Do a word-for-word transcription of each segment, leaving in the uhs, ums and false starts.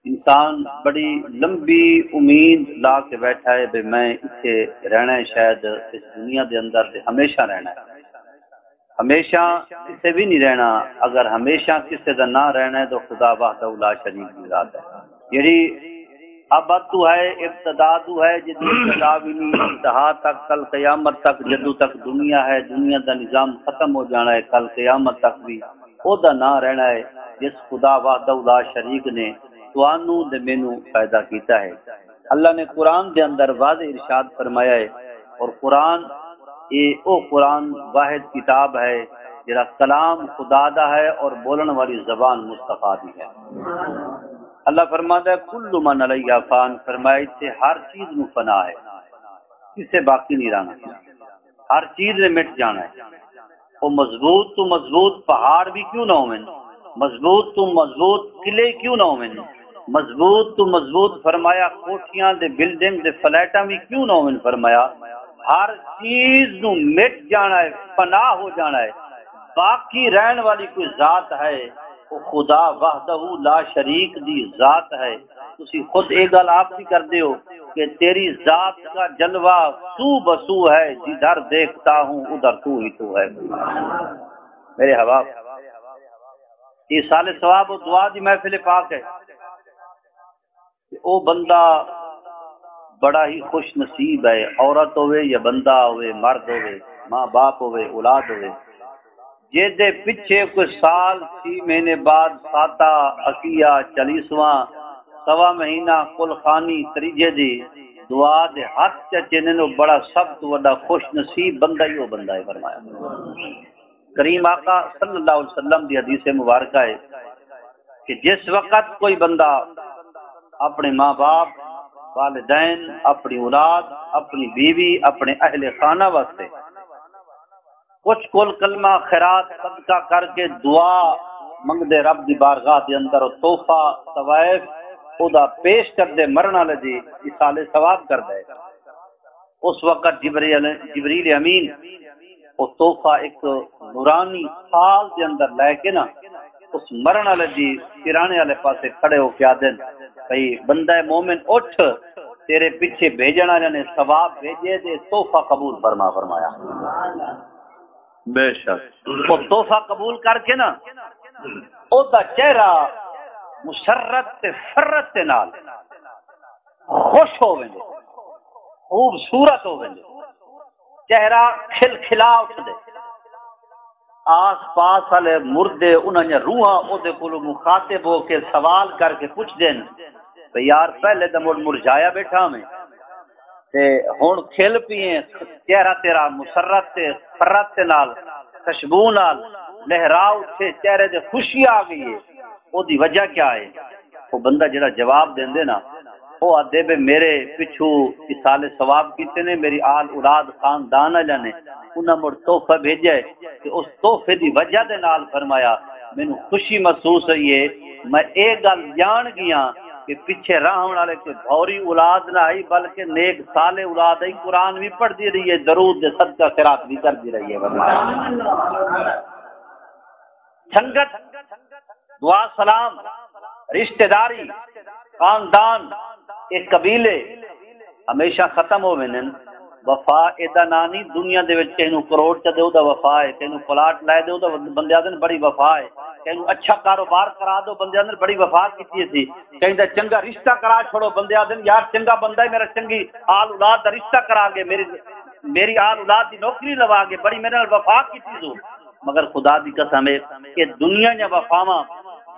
انسان بڑی لمبی امید لا کے بیٹھا ہے بھئی میں اتھے رہنا ہے، شاید اس دنیا دے اندر تے ہمیشہ رہنا ہے۔ ہمیشہ کسے بھی نہیں رہنا۔ اگر ہمیشہ کسے دا نہ رہنا ہے تو خدا وحدہ لا شریک دی ذات ہے، جڑی ابد تو ہے، ابتدا تو ہے، جدی ابتدا بھی نہیں، انتہا تک، کل قیامت تک، جدوں تک دنیا ہے، دنیا دا نظام ختم ہو جانا ہے، کل قیامت تک بھی او دا نہ رہنا ہے، جس خدا وحدہ لا شریک نے تانوں تے مینوں پیدا کیتا ہے۔ اللہ نے قرآن دے اندر واضح ارشاد فرمایا ہے، اور قرآن، اے او قرآن واحد کتاب ہے جڑا کلام خدا دا ہے اور بولن والی زبان مصطفیٰ دی ہے۔ اللہ فرماندا ہے، "کل من علیہا فان"، فرمایا اتھے ہر چیز نو فنا ہے، کسے باقی نہیں رہنا، ہر چیز نے مٹ جانا ہے۔ او مضبوط تو مضبوط پہاڑ بھی کیوں نہ ہوون، مضبوط تو مضبوط قلعے کیوں نہ ہوون، مضبوط تو مضبوط، فرمایا، کوٹھیاں دے، بلڈنگ دے، فلیٹاں بھی کیوں نہ ہوون، فرمایا، ہر چیز نو مٹ جانا ہے، فنا ہو جانا ہے۔ باقی رہن والی کوئی ذات ہے، او خدا وحدہ لا شریک دی ذات ہے۔ تسی خود اے گل آپ بھی کردے ہو کہ تیری ذات کا جلوہ سو بسو ہے، جدھر دیکھتا ہوں ادھر تو ہی تو ہے۔ میرے حباب، ایصال ثواب و دعا دی محفل پاک ہے۔ تے او بندہ بڑا ہی خوش نصیب ہے، عورت ہووے یا بندہ ہووے، مرد ہووے، ماں باپ ہووے، اولاد ہووے، جیندے پچھے کوئی سال، چھی مہینے بعد ساتا، عشیہ، چالیسواں، سوا مہینہ، کل خوانی، تریجھے دی دعا دے ہتھ چا چنن، او بڑا سب توں وڈا خوش نصیب بندہ ہی او بندہ ہے، فرمایا۔ کریم آقا صلی اللہ علیہ وسلم دی حدیث مبارکہ ہے کہ جس وقت کوئی بندہ اپنے ماں باپ، والدین، اپنی اولاد، اپنی بیوی، اپنے اہل خانہ واسطے کچھ کل کلمہ، خیرات، صدقہ کر کے دعا منگدے، رب دی بارگاہ دے اندر او تحفہ، تحائف، او دا پیش کردے، مرن والے دی ایصال ثواب کردے۔ اس وقت جبریل، جبریل امین او تحفہ ایک نورانی تھال دے اندر لے کے نا، اس مرن والے دی سرانے والے پاسے کھڑے ہو کے آدن، بھئی بندہ مومن اٹھ، تیرے پیچھے بھیجن والے نے ثواب بھیجے دے، تحفہ قبول فرما، فرمایا۔ بے شک۔ او تحفہ قبول کر کے نا، او دا چہرہ مسرت تے فرت دے نال خوش ہو ویندے، خوبصورت ہو ویندے، چہرہ کھل کھلا اٹھدے۔ آس پاس والے مردے، انہاں دیاں روحاں اودے کولوں مخاطب ہو کے سوال کر کے پچھدن، بھئی یار، پہلے تاں مڑ مرجھایا بیٹھا میں، تے ہن کھل پیئے، چہرہ تیرا مسرت تے فرت دے نال، خوشبو نال، لہرا اٹھے، چہرے تے خوشی آ گئی ہے، او دی وجہ کیا ہے؟ او بندہ جڑا جواب دیندے نا، او آدھے بے میرے پچھوں ایصال ثواب کیتے نے، میری آل اولاد خاندان آلیاں نے، انہاں مڑ تحفہ بھیجا ہے، تے اس تحفے دی وجہ دے نال، فرمایا، مینوں خوشی محسوس ہوئی ہے، میں اے گل جان گیاں کہ پچھے رہن والے کوئی بھوری اولاد نہ آئی، بلکہ نیک صالح اولاد آئی، قرآن بھی پڑھدی رہی ہے، درود دے صدقہ خیرات بھی کردی رہی ہے۔ فرمایا، سنگت، دعا سلام، رشتہ داری، خاندان، اے قبیلے ہمیشہ ختم ہو ویندن۔ وفا ایدا ناں نہیں، دنیا دے وچ کہیں نوں کروڑ چا دیو دا وفا ہے، کہیں نوں پلاٹ لائے دیو دا بندے آدن بڑی وفا ہے، کہیں نوں اچھا کاروبار کرا دو، بندے آدن بڑی وفا کیتی سی، کہیں دا چنگا رشتہ کرا چھوڑو، بندے آدن یار چنگا بندہ ہے، میرا چنگی آل اولاد دا رشتہ کرا گے، میری، میری آل اولاد دی نوکری لوا گے، بڑی میرے نال وفا کیتی سو۔ مگر خدا دی قسم ہے، اے دنیا دیاں وفاواں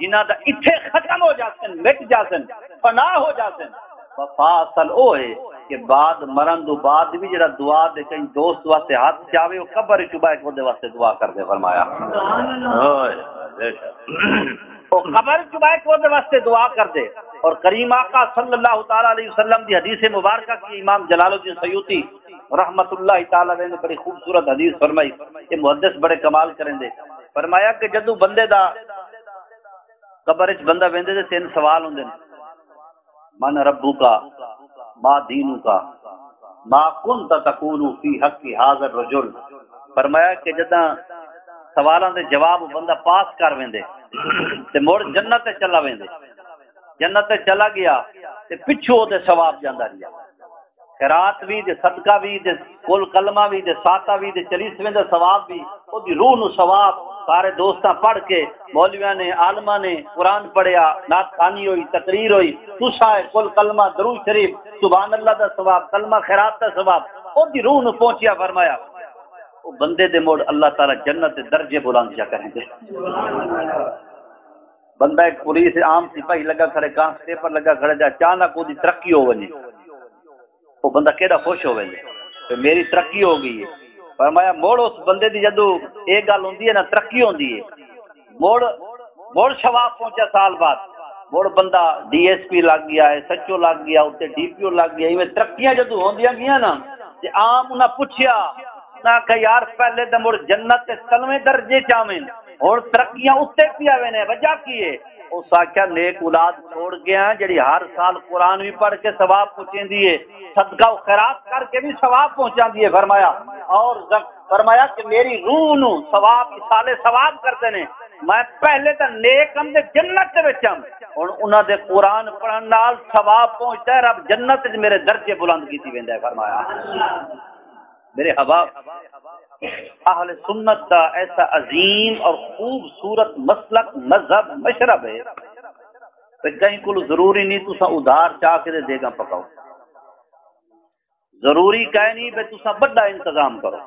جنہاں دا اتھے ختم ہو جاسن، مٹ جاسن، فنا ہو جاسن، وفا اصل او ہے کہ بعد، مرن دو بعد بھی جڑا دعا دے کہیں دوست واسطے ہتھ چاوے، او قبر وچ ٻہہ کے اودے واسطے دعا کردے۔ فرمایا، اوئے، بے شک۔ او قبر وچ ٻہہ کے اودے واسطے دعا کردے۔ اور کریم آقا صلی اللہ تعالی علیہ وسلم دی حدیث مبارکہ کی امام جلال الدین سیوطی رحمت اللہ تعالی علیہ نے بڑی خوبصورت حدیث فرمائی کہ محدث بڑے کمال کریندے۔ فرمایا کہ جدوں بندے دا قبر وچ بندہ ویندے تے تین سوال ہوندے نے، من ربک، ما دینک، ما کنت تقول فی حق ھذا الرجل۔ فرمایا کہ جداں سوالاں دے جواب بندہ پاس کر ویندے تے مڑ جنت تے چلا ویندے، جنت تے چلا گیا، تے پچھوں او دے ثواب جاندا رہیا۔ خیرات وی تے صدقہ وی تے کل کلمہ وی تے ساتا وی تے چلیسویں دا ثواب وی، او دی روح نو ثواب۔ سارے دوستاں پڑھ کے، مولویاں نے، عالماں نے قرآن پڑھیا، نعت خوانی ہوئی، تقریر ہوئی، تساں اے کل کلمہ، درود شریف، سبحان اللہ دا ثواب، کلمہ خیرات دا ثواب، او دی روح نو پہنچیا۔ فرمایا، او بندے دے مڑ اللہ تعالیٰ جنت دے درجے بلند چا کریں دے۔ بندہ ایک پولیس عام سپاہی لگا کھڑے، کانسٹیبل لگا کھڑے، تے اچانک اودی ترقی ہو ونڄے، او بندہ کیݙا خوش ہو ویندے کہ میری ترقی ہو ڳئی ہے۔ فرمایا، مڑ اس بندے دی جدوں اے ڳالھ ہوندی ہے نا، ترقی ہوندی ہے، مڑ، مڑ ثواب پہنچا سال بعد، مڑ بندہ ڈی ایس پی لڳ ڳیا، ایس ایچ او لڳ ڳیا، اتے ڈی پی او لڳ ڳیا۔ ایویں ترقیاں جدوں ہوندیاں ڳیاں نا، تے عام انہاں پچھیا، انہاں آکھیا، یار، پہلے تاں مڑ جنت دے تلویں درجے چ آویں، ہݨ ترقیاں اتے پیا ویندے، وجہ کی ہے؟ اس آکھیا، نیک اولاد چھوڑ ڳیا جیڑھی ہر سال قرآن وی پڑھ کے ثواب پہنچیندی ہے، صدقہ و خیرات کر کے وی ثواب پہنچاندی ہے۔ فرمایا، اور ز-، فرمایا کہ میری روح نو ثواب ایصال ثواب کردے نے۔ میں پہلے تاں نیک ہم تے جنت دے وچ ہم، ہݨ انہاں دے قرآن پڑھݨ نال ثواب پہنچدا ہے، رب جنت وچ میرے درجے بلند کیتی ویندا ہے۔ فرمایا، میرے احباب، اہل سنت دا ایسا عظیم اور خوبصورت مسلک، مذہب، مشرب ہے کہ کہیں کولوں ضروری نہیں تساں ادھار چا کے تے دیگاں پکاؤ، ضروری کائے نہیں بھئی تساں وݙا انتظام کرو،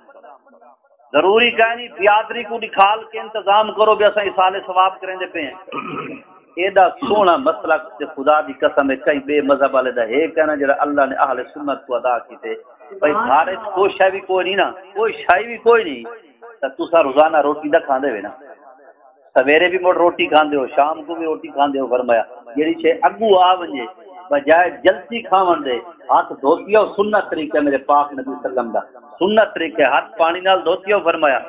ضروری کائے نہیں برادری کوں ݙکھال کے انتظام کرو بھئی اساں ایصال ثواب کریندے پئے ہیں۔ ایݙا سوہݨا مسلک تے خدا دی قسم ہے، کہیں ٻئے مذہب والے دا ہے کائنا جیڑھا اللہ نے اہل سنت کوں عطا کیتے۔ بھئی گھر وچ کوئی شے وی کوئی نہیں نا، کوئی شے وی کوئی نہیں، تاں تساں روزانہ روٹی تاں کھاندے وے نا، سویرے وی مڑ روٹی کھاندے ہو، شام کوں وی روٹی کھاندے ہو۔ فرمایا، جیڑھی شے اڳوں آ ونڄے، بجائے جلسی کھاوݨ دے، ہتھ دھوتی آؤ، سنت طریقہ میرے پاک نبی صلی اللہ علیہ وسلم دا، سنت طریقہ ہتھ پاݨی نال دھوتی آؤ۔ فرمایا،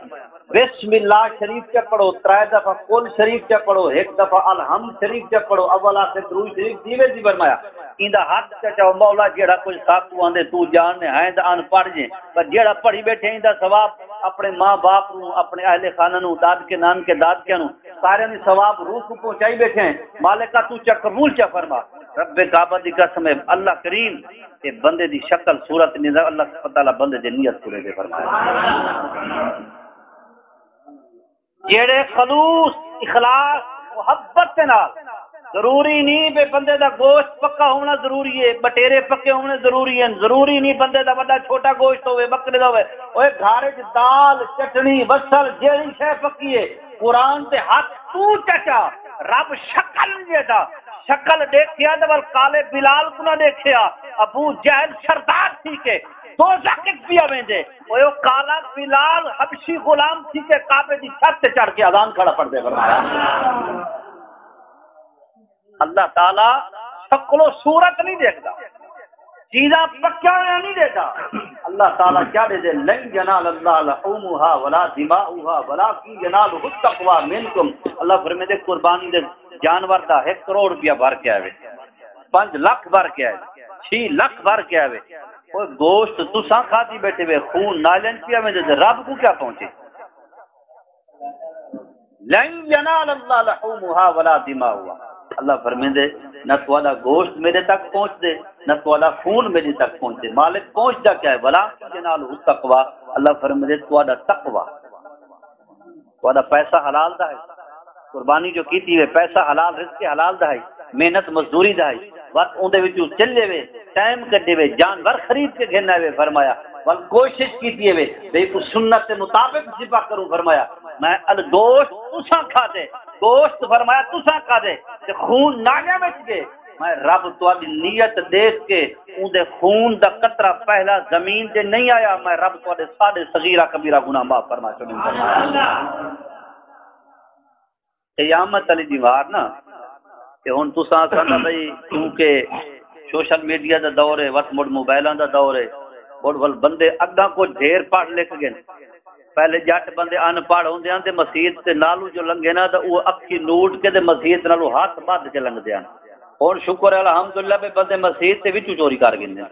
بسم اللہ شریف چا پڑھو، ترائے دفعہ قل شریف چا پڑھو، ہک دفعہ الحمد شریف چا پڑھو، اول آخر درود شریف دیوے دی۔ فرمایا، ایندا حق چا چاؤ، مولا جیڑھا کجھ ساکوں آندے توں ڄاݨدے ہیں، ایندا ان پڑھ جیں، پر جیڑھا پڑھی ٻیٹھے ایندا ثواب اپݨے ماں باپ نوں، اپݨے اہل خانہ نوں، دادکے نانکے دادکیاں نوں، سارے دی ثواب روح کوں پہنچائی ٻیٹھے ہیں۔ مالکا توں چا قبول چا فرما۔ رب کعبہ دی قسم ہے، اللہ کریم اے بندے دی شکل صورت نہیں دا، اللہ تعالیٰ بندے دی نیت پورے دے۔ فرمایا، جیڑھے خلوص، اخلاص، محبت دے نال، ضروری نہیں بے بندے دا گوشت پکا ہونا ضروری ہے، بٹیرے پکے ہونے ضروری ہیں، ضروری نہیں بندے دا وڈا چھوٹا گوشت ہوے، بکرے دا ہوے، اوے گھر وچ دال، چٹنی، وصل، جیڑھی شے پکی ہے، قرآن تے ہتھ توں چچا، رب شکل نہیں ݙیکھدا، شکل ݙیکھیا تے ول کالے بلال کوں نہ ݙیکھیا، ابو جہل سردار تھی کے دوزخ وچ پیا ویندے۔ اوئے او کالا بلال حبشی غلام تھی کے کعبے دی چھت تے چڑھ کے اذان کھڑا پڑھدے۔ فرمایا، اللہ تعالیٰ شکل و صورت نہیں ݙیکھدا، چیزاں پکیاں ہویاں نہیں ݙیکھدا۔ اللہ تعالیٰ کیا ݙیکھدے؟ لن ینال اللہ لحومها ولا دماؤها ولکن ینالہ التقوی منکم۔ اللہ فرمیندے قربانی دے جانور دا ہک کروڑ روپیہ بھر کے آوے، پنج لکھ بھر کے آوے، چھی لکھ بھر کے آوے، او گوشت تساں کھادی ٻیٹھے وے، خون نالیاں وچ پیا ویندے تے رب کوں کیا پہنچے؟ لن ینال اللہ لحومها ولا دماؤها۔ اللہ فرمیندے، نہ تہاݙا گوشت میݙے تک پہنچدے، نہ تہاݙا خون میݙے تک پہنچدے۔ مالک پہنچدا کیا ہے؟ ولکن ینالہ التقوی۔ اللہ فرمیندے، تہاݙا تقوی، تہاݙا پیسہ حلال دا ہے، قربانی جو کیتی ہے، پیسہ حلال، رزق حلال دا ہے، محنت مزدوری دا ہے، وت اوندے وچوں چلے وے، ٹائم کڈھے وے، جانور خرید کے گھن آوے۔ فرمایا، ول کوشش کیتی ہے وے، بھئی کوں سنت دے مطابق ذبح کروں۔ فرمایا، میں الگوشت تساں کھادے، گوشت فرمایا تساں کھادے، تے خون نالیاں وچ گئے۔ میں رب تہاݙی نیت ݙیکھ کے اوندے خون دا قطرہ پہلا زمین تے نہیں آیا، میں رب تہاݙے سارے صغیرہ کبیرہ گناہ معاف فرما چھوڑیں۔ قیامت والی دیوار نا، تے ہݨ تساں آکھو نا بھئی، کیونکہ سوشل میڈیا دا دور ہے، وت مڑ موبائلاں دا دور ہے، مڑ ول بندے اڳاں کجھ ڈھیر پڑھ لکھ ڳئے۔ پہلے ڄٹ بندے ان پڑھ ہوندے ہن تے مسیت دے نالوں جو لنگھے نا، تاں او اکھیں نوٹ کے تے مسیت نالوں ہتھ ٻدھ کے لنگھدے ہن۔ ہݨ شکر ہے الحمدللہ، بھئی بندے مسیت دے وچوں چوری کر گھندے ہن۔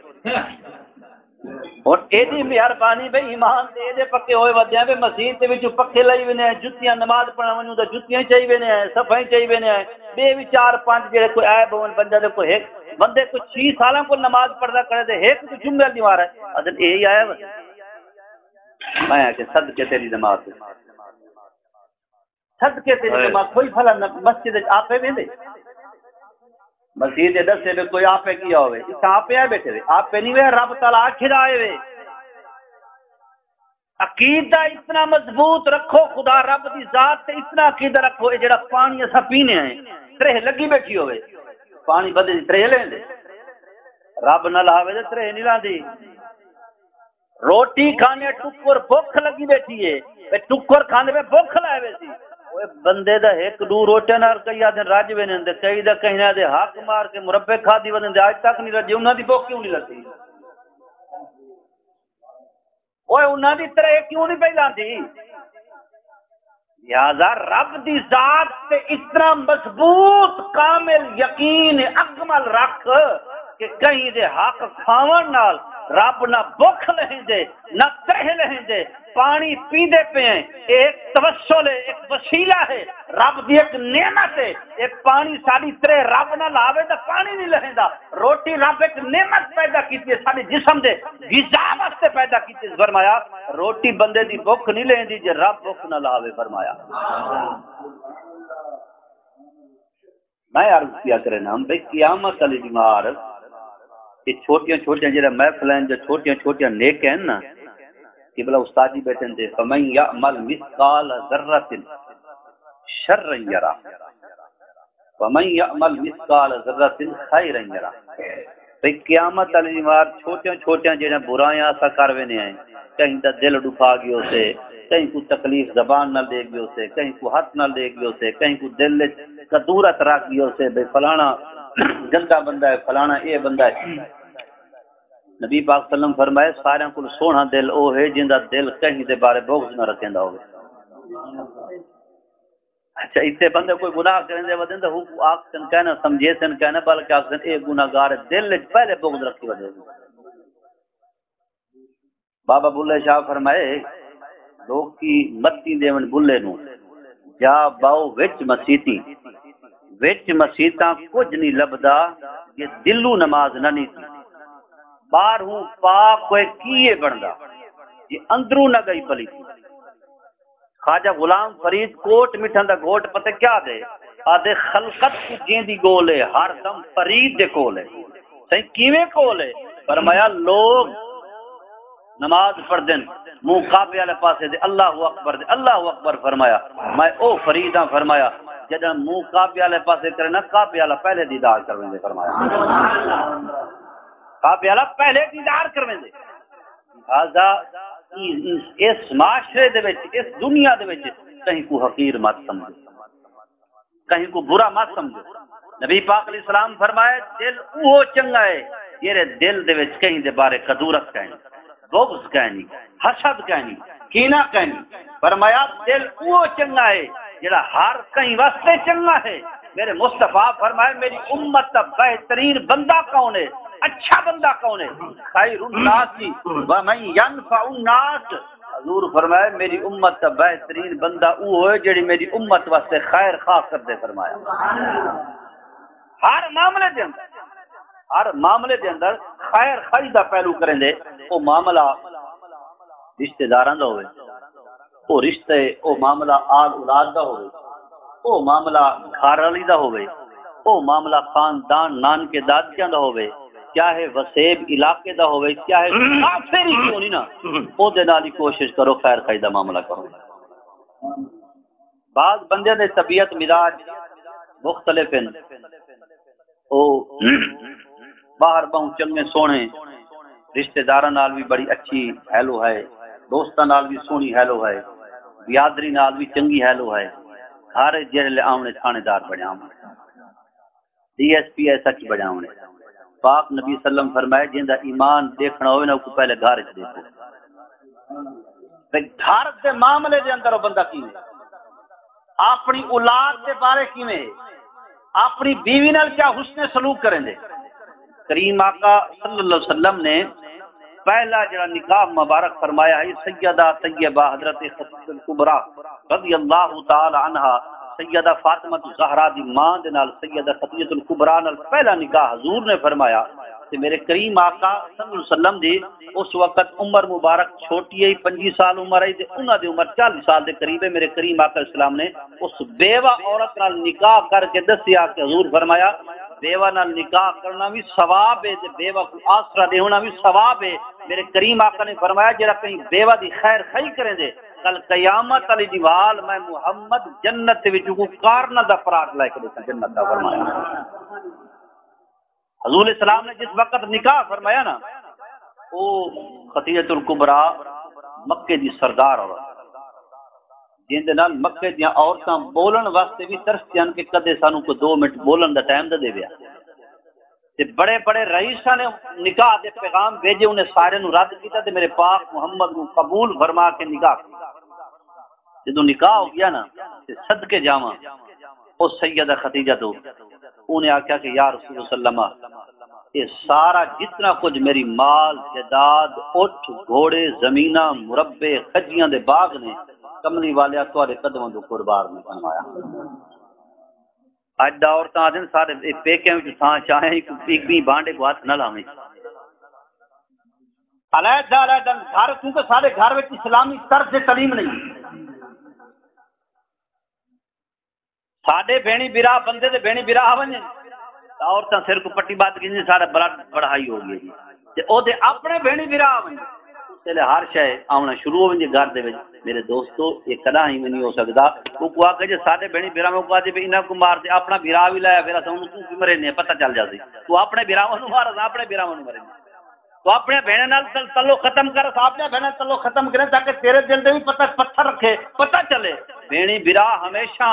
ہن ایݙی مہربانی بھئی، ایمان دے ایݙے پکے ہوئے ودے ہیں بھئی، مسیت دے وچوں پکھے لائی ویندے ہیں، جتیاں، نماز پڑھݨ ونڄوں تاں جتیاں ہی چائی ویندے ہیں، صفاں ہی چائی ویندے ہیں، ٻئے وی چار پنج جیڑھے کوئی عیب ہوون بندے دے، کوئی ہک بندے کوئی چھی سالاں کوں نماز پڑھدا کھڑے تے ہک کوں جمعے آلی ݙیوار ہے، ادن اے ہی آیا ودے۔ میں آکھیا صدقے تیری نماز دے۔ صدقے تیری، اے۔ نماز کوئی بھلا نہ مسجد وچ آپے ویندے؟ مسجد دے ݙسے وے کوئی آپے کیا ہوے؟ اتھاں آپے آئے ٻیٹھے وے، آپے نہیں وے، رب تعالیٰ آکھدا آئے وے۔ عقیدہ اتنا مضبوط رکھو، خدا رب دی ذات تے اتنا عقیدہ رکھو، اے جڑا پانی اساں پینے ہیں، تریہہ لگی ٻیٹھی ہوے، پانی بدے دی تریہہ لیندے؟ رب نہ لاوے تے تریہہ نہیں لاندی۔ روٹی کھانے ٹکر بھوک لگی ٻیٹھی ہے، تے ٹکر کھاندے پئے بھوک لائے ویسی۔ اوئے بندے دا ہک ݙو روٹیاں نال کئی آدھے رڄ ویندے، کئی دا کہیں دے حق مار کے مربے کھادی ودے، اڄ تک نہیں رڄے، انہاں دی بھوک کیوں نہیں لڳی؟ اوئے انہاں دی تریہہ کیوں نہیں پئی لاندی؟ لہذا رب دی ذات تے اتنا مضبوط، کامل یقین، اکمل رکھ کہ کہیں دے حق کھاوݨ نال رب نہ بھوک لہیندے، نہ تریہہ لہیندے۔ پاݨی پیندے پئے ہیں، اے ہک توسل ہے، ہک وسیلہ ہے، رب دی ہک نعمت ہے۔ اے پاݨی ساݙی تریہہ رب نہ لاوے تاں پاݨی نہیں لہیندا۔ روٹی رب ہک نعمت پیدا کیتی ہے، ساݙے جسم دے غذا واسطے پیدا کیتی ہے۔ فرمایا، روٹی بندے دی بھوک نہیں لیندی جے رب بھوک نہ لاوے۔ فرمایا، میں عرض کیا کرے نا بھئی، قیامت والی ݙیوار، یہ چھوٹیاں چھوٹیاں جڑے محفل ہیں، جو چھوٹیاں چھوٹیاں نیک ہیں نا، قبلہ استاد جی بیٹھے ہیں، فمن یعمل مثقال ذرۃ شرا یرہ، ومن یعمل مثقال ذرۃ خیرا یرہ۔ بھئی قیامت والی ݙیوار چھوٹیاں چھوٹیاں جڑیاں برائیاں اساں کر ویندے ہیں، کہیں دا دل ݙکھا ڳیو سے، کہیں کوں تکلیف زبان نال ݙے ڳیو سے، کہیں کوں ہتھ نال ݙے ڳیو سے، کہیں کوں دل وچ کدورت رکھ ڳیو سے، بھئی فلاݨا گندا بندہ ہے، فلاݨا اے بندہ ہے۔ نبی پاک صلی اللہ علیہ وسلم فرمائے، ساریاں کوں سوہݨا دل او ہے جیندا دل کہیں دے بارے بغض نہ رکھیندا ہووے۔ اچھا، اتنے بندے کوئی گناہ کریں دے ودن تے ہو آکھن کہنا، سمجھے سن کہنا، بلکہ آکھن اے گناہگار ہے، دل وچ پہلے بغض رکھی ودے۔ بابا بلے شاہ فرمائے، لوکی متی ݙیون بلے نوں، جا باؤ وچ مسیتیں، وچ مسیتاں کجھ نہیں لبھدا، جے دلوں نماز نہ نیتی۔ باہروں پاک کوئی کیے بݨدا، جے اندروں نہ ڳئی پلیتی۔ خواجہ غلام فرید کوٹ مٹھاں دا گھوٹ پتہ کیا دے؟ آدھے خلقت کوں جیندی ڳول ہے، ہر دم فرید دے کول ہے۔ سائیں کیویں کول ہے؟ فرمایا لوگ نماز پڑھدن، منہ کعبے والے پاسے دے اللہ اکبر دے، اللہ اکبر فرمایا، میں او فرید ہاں فرمایا، جݙاں منہ کعبے والے پاسے کرے نا، کعبے والا پہلے دیدار کرویندے فرمایا۔ کعبے والا پہلے دیدار کرویندے۔ لہذا اس معاشرے دے وچ، اس دنیا دے وچ کہیں کوں حقیر مت سمجھو، کہیں کوں برا مت سمجھو۔ نبی پاک علیہ السلام فرمائے، دل اوہو چنگا ہے جیڑھے دل دے وچ کہیں دے بارے کدورت کائنی، بغض کائنی، حسد کائنی، کینہ کائنی۔ فرمایا، دل اوہو چنگا ہے جیڑھا ہر کہیں واسطے چنگا ہے۔ میرے مصطفیٰ فرمائے، میری امت دا بہترین بندہ کون ہے؟ اچھا بندہ کون ہے؟ خیر الناس ومن ینفع الناس۔ حضور فرمائے، میری امت دا بہترین بندہ او ہوئے جڑی میری امت واسطے خیر خواہ کردے۔ فرمایا، ہر معاملے دے اندر، ہر معاملے دے اندر خیر خواہی دا پہلو کریندے۔ او معاملہ رشتہ داراں دا ہوئے، او رشتے، او معاملہ آل اولاد دا ہووے، او معاملہ گھر والی دا ہووے، او معاملہ خاندان نانکے دادکیاں دا ہووے، چاہے وسیب علاقے دا ہووے، چاہے کافر ہی کیوں نہیں نا، او دے نال ہی کوشش کرو، خیر خواہی دا معاملہ کرو۔ بعض بندے دے طبیعت مزاج مختلف ہیں، او باہر بہوں چنگے سوہنے، رشتہ داراں نال وی بڑی اچھی ہیلو ہے، دوستاں نال وی سوہنی ہیلو ہے، برادری نال وی چنگی ہیلو ہے۔ گھر جیڑھے لے آونے تھانے دار بݨیا آونے، D S P S H بݨیا آونے۔ پاک نبی صلی اللہ علیہ وسلم فرمائے، جیندا ایمان ݙیکھݨا ہووے نا، اوکوں پہلے گھر وچ ݙیکھو۔ تے گھر دے معاملے دے اندر او بندہ کیویں، اپݨی اولاد دے بارے کیویں، اپݨی بیوی نال کیا حسن سلوک کریندے۔ کریم آقا صلی اللہ علیہ وسلم نے پہلا جڑا نکاح مبارک فرمایا ہے سیدہ طیبہ حضرت خدیجہ الکبریٰ رضی اللہ تعالی عنہا، سیدہ فاطمہ زہرا دی ماں دے نال سیدہ خدیجہ الکبریٰ نال پہلا نکاح حضور نے فرمایا۔ تے میرے کریم آقا صلی اللہ علیہ وسلم دی اس وقت عمر مبارک چھوٹی ہے، پنجی سال عمر ہے تے انہاں دی عمر چالیس سال دے قریب ہے۔ میرے کریم آقا اسلام نے اس بیوہ عورت نال نکاح کر کے دسیا کہ حضور فرمایا، بیوہ نال نکاح کرنا بھی ثواب ہے تے بیوہ کو آسرا دینا بھی ثواب ہے۔ میرے کریم آقا نے فرمایا، جڑا کہیں بیوہ دی خیر خواہی کریں دے، کل قیامت والی دیوال میں محمد جنت وچ کو کارنا دا پراٹ لے کے دیکھاں، جنت دا فرمایا۔ حضور اسلام نے جس وقت نکاح فرمایا نا، او خدیجۃ الکبریٰ مکے دی سردار عورت، جن دے نال مکے دیاں عورتاں بولن واسطے بھی ترسدیاں کہ کدے سانوں کوئی دو منٹ بولن دا ٹائم دے دے۔ تے بڑے بڑے رئیساں نے نکاح دے پیغام بھیجے، انہیں سارے نوں رد کیتا تے میرے پاک محمد نوں قبول فرما کے نکاح کیتا۔ جدوں نکاح ہو گیا نا، تے صدقے جاواں او سیدہ خدیجہ تو، انہیں آکھیا کہ یا رسول اللہ، اے سارا جتنا کچھ میری مال جائیداد، اٹھ گھوڑے، زمیناں، مربے، کھجیاں دے باغ نے، کملی والیا تہاڈے قدماں دو قربان نے فرمایا۔ اڄ دا عورتاں آہدن سارے اے پیکیاں وچ تھاں چاہیں، ہک، ہک وی بانڈے کوں ہتھ نہ لاویں۔ علیحدہ علیحدہ گھر، کیونکہ سارے گھر وچ اسلامی طرز تعلیم نہیں۔ ساڈے بھیݨی بھرا، بندے دے بھیݨی بھرا آ ونڄن تاں عورتاں سر کوں پٹی ٻدھ گھندین، ساڈا بلڈ بڑا ہائی ہو ڳیا جی۔ تے او دے اپݨے بھیݨی بھرا آ ونڄن، اس ویلے ہر شے آوݨا شروع ہو ویندی گھر دے وچ۔ میرے دوستو، اے کݙاہیں وی نہیں ہو سڳدا۔ اوکوں آکھے جے ساڈے بھیݨی بھرا، اوکوں آکھے بھئی انہاں کوں مار تے اپݨا بھرا وی لایا، پھر اساں اونکوں کیوں مریندے ہیں، پتہ چل جاسی۔ توں اپݨے بھراواں نوں مار، اساں اپݨے بھراواں نوں مریندے۔ توں اپݨے بھیݨیں نال تل-، تعلق ختم کر، اساں اپݨے بھیݨیں نال تعلق ختم کریں تاکہ تیرے دل دے وچ پتہ پتھر رکھے، پتہ چلے۔ بھیݨی بھرا ہمیشہ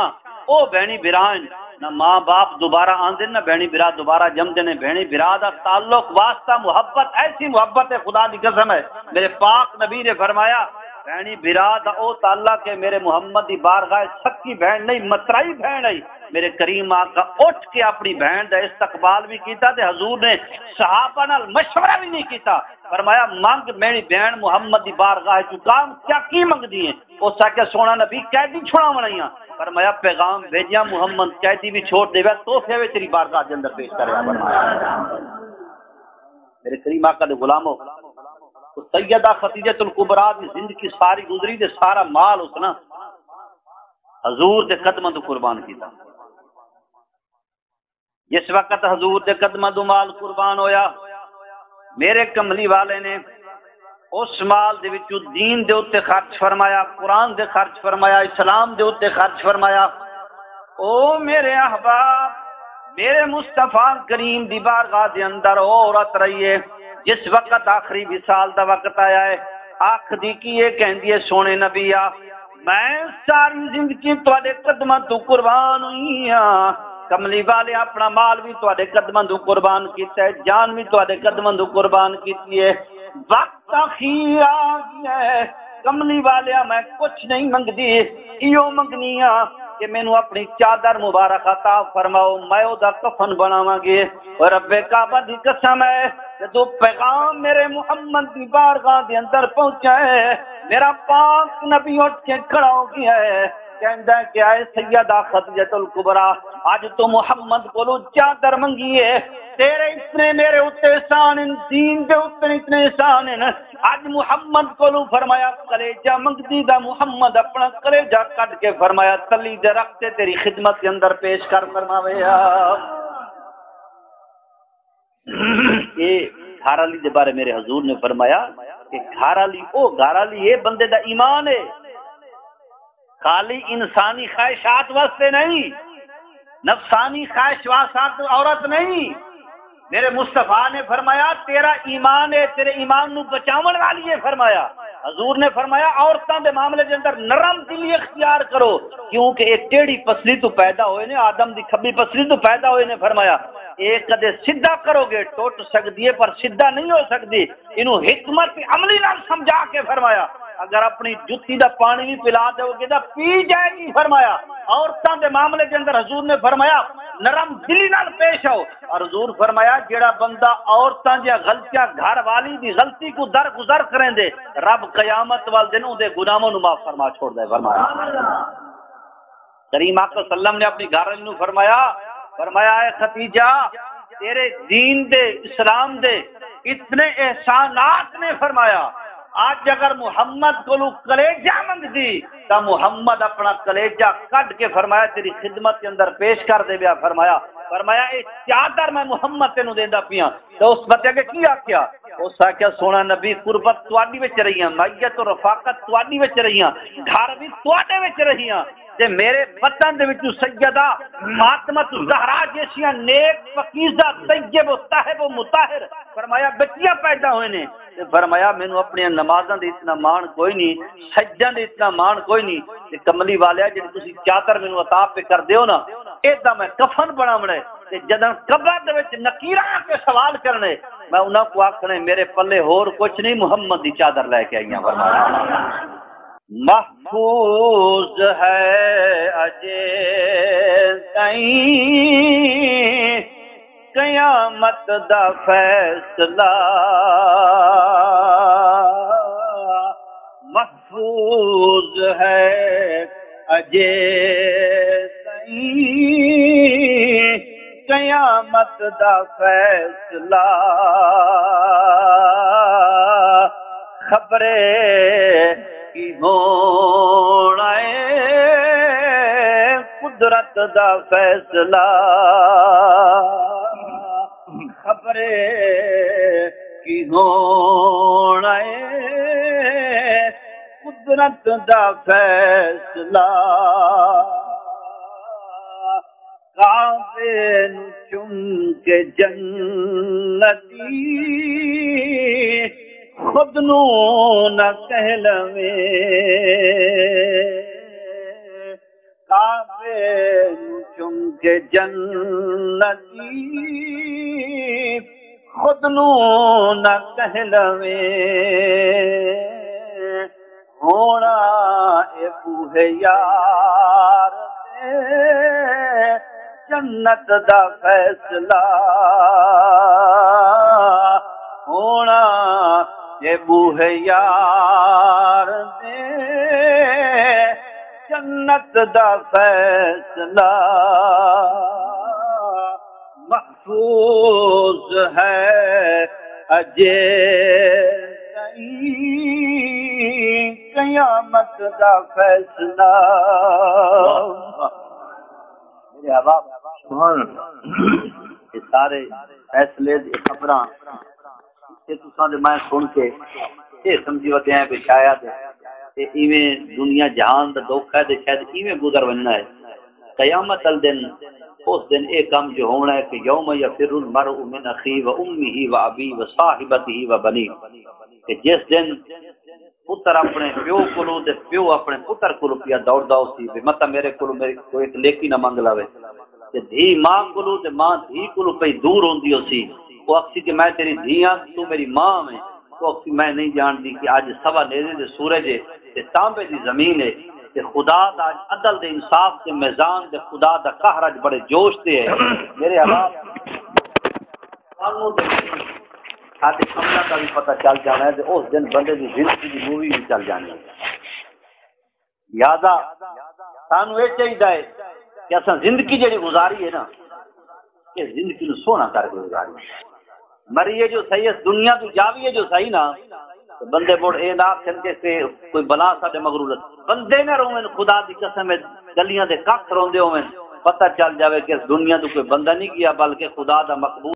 او بھیݨی بھرا ہن، نہ ماں باپ دوبارہ آندن، نہ بھیݨی بھرا دوبارہ جمدن۔ بھیݨی بھرا دا تعلق، واسطہ، محبت، ایسی محبت ہے، خدا دی قسم ہے۔ میرے پاک نبی نے فرمایا، بھیݨی بھرا دا او تعلق ہے، میرے محمد دی بارگاہ سکی بھیݨ نہیں، مترائی بھیݨ ہے۔ میرے کریم آقا اٹھ کے اپݨی بھیݨ دا استقبال بھی کیتا تے حضور نے صحابہ نال مشورہ بھی نہیں کیتا۔ فرمایا، منگ میری بھیݨ محمد دی بارگاہ چوں کام کیا کی منگدی ہے؟ اس آکھیا، سوہݨا نبی، قیدی چھڑاوݨ آئی ہاں۔ فرمایا، پیغام بھیجیا، محمد قیدی وی چھوڑ ݙیوے، تحفے وچ تیری بارگاہ دے اندر پیش کریا۔ فرمایا، میرے کریم آقا دے غلامو، تو سیدہ خدیجۃ الکبریٰ دی زندگی ساری گزری تے سارا مال اس نا حضور دے قدماں توں قربان کیتا۔ جس وقت حضور دے قدماں دو مال قربان ہویا، میرے کملی والے نے اس مال دے وچوں دین دے اُتے خرچ فرمایا، قرآن دے خرچ فرمایا، اسلام دے اُتے خرچ فرمایا۔ او میرے احباب، میرے مصطفیٰ کریم دی بارگاہ دے اندر او عورت رہی ہے، جس وقت آخری وصال دا وقت آیا ہے، آکھدی کی اے، کہندی ہے، سوہݨے نبی آ، میں ساری زندگی تہاݙے قدماں توں قربان ہوئی ہاں۔ کملی والے، اپݨا مال وی تہاݙے قدماں توں قربان کیتا ہے، جان وی تہاݙے قدماں توں قربان کیتی ہے۔ وقت اخیر آ ڳیا ہے۔ کملی والیا، میں کچھ نہیں منگدی، ایہو منگنی ہاں کہ مینوں اپݨی چادر مبارک عطا فرماؤ، میں او دا کفن بݨاواں گے۔ اور رب کعبہ دی قسم ہے، جدوں پیغام میرے محمد دی بارگاہ دے اندر پہنچا ہے، میرا پاک نبی اٹھ کے کھڑا ہو گیا ہے، کہندا ہے کہ اے سیدہ خدیجۃ الکبریٰ، اڄ تو محمد کولوں چادر منگی ہے، تیرے اتنے میرے اُتے احسان ہیں، دین دے اتنے اتنے احسان ہیں۔ اڄ محمد کولوں فرمایا کلیجہ منگدی دا، محمد اپݨا کلیجہ کڈھ کے فرمایا تلی دے رکھ تے تیری خدمت دے اندر پیش کر فرماوے۔ اے گھر والی دے بارے میرے حضور نے فرمایا کہ گھر والی، او گھر والی اے بندے دا ایمان ہے، خالی انسانی خواہشات واسطے نہیں، نفسانی خواہشات عورت نہیں۔ میرے مصطفیٰ نے فرمایا، تیرا ایمان ہے، تیرے ایمان نو بچاون والی ہے۔ فرمایا، حضور نے فرمایا، عورتاں دے معاملے دے اندر نرم دلی اختیار کرو، کیونکہ اے ٹیڑھی پسلی تو پیدا ہوئے نے، آدم دی کھبی پسلی تو پیدا ہوئے نے۔ فرمایا، اے کدے سدھا کرو گے، ٹوٹ سکدی ہے، پر سدھا نہیں ہو سکدی۔ اینوں حکمت عملی نال سمجھا کے فرمایا، اگر اپݨی جتی دا پاݨی وی پلا ݙیوگے تاں پی جائے گی۔ فرمایا، عورتاں دے معاملے دے اندر حضور نے فرمایا، نرم دلی نال پیش آؤ۔ اور حضور فرمایا، جیڑھا بندہ عورتاں دیاں غلطیاں، گھر والی دی غلطی کوں درگزر کریندے، رب قیامت والے دن اوندے گناہاں نوں معاف فرما چھوڑدا ہے۔ فرمایا، کریم آقا صلی اللہ علیہ وسلم نے اپݨی گھر والی نوں فرمایا، فرمایا، اے ختیجہ، تیرے دین دے، اسلام دے اتنے احسانات نے۔ فرمایا، اڄ اگر محمد کولوں کلیجہ منگدی تاں محمد اپݨا کلیجہ کڈھ کے، فرمایا، تیری خدمت دے اندر پیش کر ݙیوے۔ فرمایا، فرمایا، اے چادر میں محمد تینوں ݙیندا پیاں۔ تے اس بندے اڳے کی آکھیا؟ اس آکھیا، سوہݨا نبی، قربت تہاݙی وچ رہی ہاں، معیت و رفاقت تہاݙی وچ رہی ہاں، گھر وی تہاݙے وچ رہی ہاں، تے میرے بدن دے وچوں سیدہ فاطمہ الزہرا جیسیاں نیک، پاکیزہ، طیب و طاہر و مطہر، فرمایا، ٻچیاں پیدا ہوئے نے۔ تے فرمایا، مینوں اپݨیاں نمازاں دے اتنا ماݨ کوئی نہیں، سجدیاں دے اتنا ماݨ کوئی نہیں۔ تے کملی والیا، جڑی تسی چادر مینوں عطا پہ کر دیو نا، اے دا میں کفن بݨاوݨا ہے۔ تے جݙاں قبر دے وچ نکیراں آ کے سوال کرݨے، میں انہاں کوں آکھݨے، میرے پلے ہور کچھ نہیں، محمد دی چادر لے کے آئی ہاں۔ فرمایا، محفوظ ہے اجے تئیں قیامت دا فیصلہ، محفوظ ہے اجے تئیں قیامت دا فیصلہ۔ خبرے کی ہونا ہے قدرت دا فیصلہ، خبرے کی ہونا ہے قدرت دا فیصلہ۔ کعبے نوں چم کے جنتی خود نوں نہ کہلویں، کعبے نوں چم کے جنتی خود نوں نہ کہلویں۔ ہونا اے بوہے یار دے جنت دا فیصلہ، ہونا اے بوہے یار دے جنت دا فیصلہ۔ محفوظ ہے اجے تئیں قیامت دا فیصلہ۔ واہ، واہ۔ میرے احباب، سبحان اللہ۔ یہ سارے فیصلے دی خبراں تے تساں دے میں سن کے اے سمجھی ودے ہیں کہ شاید اے ایویں دنیا جہان دا دکھ ہے تے شاید ایویں گزر ونڄݨا ہے۔ قیامت والے دن، اس دن اے کم جو ہونا ہے کہ یوم یفر المرء من اخیہ و امہ و ابیہ و صاحبتہ و بنیہ، کہ جس دن پتر اپݨے پیو کولوں تے پیو اپݨے پتر کولوں پیا دوڑدا ہوسی، بھئی متاں میرے کولوں میری کوئی ہک نیکی نہ منگ لوے۔ تے دھی ماں کولوں تے ماں دھی کولوں پئی دور ہوندی ہوسی۔ او آکھسی کہ میں تیری دھی ہاں، توں میری ماں ویں۔ او آکھسی میں نہیں ڄاݨدی کہ اڄ سوا نیزے دے سورج ہے تے تانبے دی زمین ہے، تے خدا دا اڄ عدل دے، انصاف دے میزان دے، خدا دا قہر اڄ بڑے جوش تے ہے۔ میرے حالات سانوں تے ساݙے عملاں دا وی پتہ چل جاݨا ہے تے اس دن بندے دی زندگی دی مووی وی چل جاݨی ہے۔ لہذا سانوں اے چاہیدا ہے کہ اساں زندگی جڑی گزاری ہے نا، اے زندگی نوں سوہݨا کر کے گزاری۔ مریے جو صحیح، اس دنیا توں جاویے جو صحیح نا، تے بندے مڑ اے نہ آکھن کہ سے کوئی بلا ساݙے مگروں لڳ۔ بندے نہ روون، خدا دی قسم ہے، گلیاں دے کٹھ روندے ہوون، پتہ چل جاوے کہ اس دنیا توں کوئی بندہ نہیں ڳیا، بلکہ خدا دا مقبول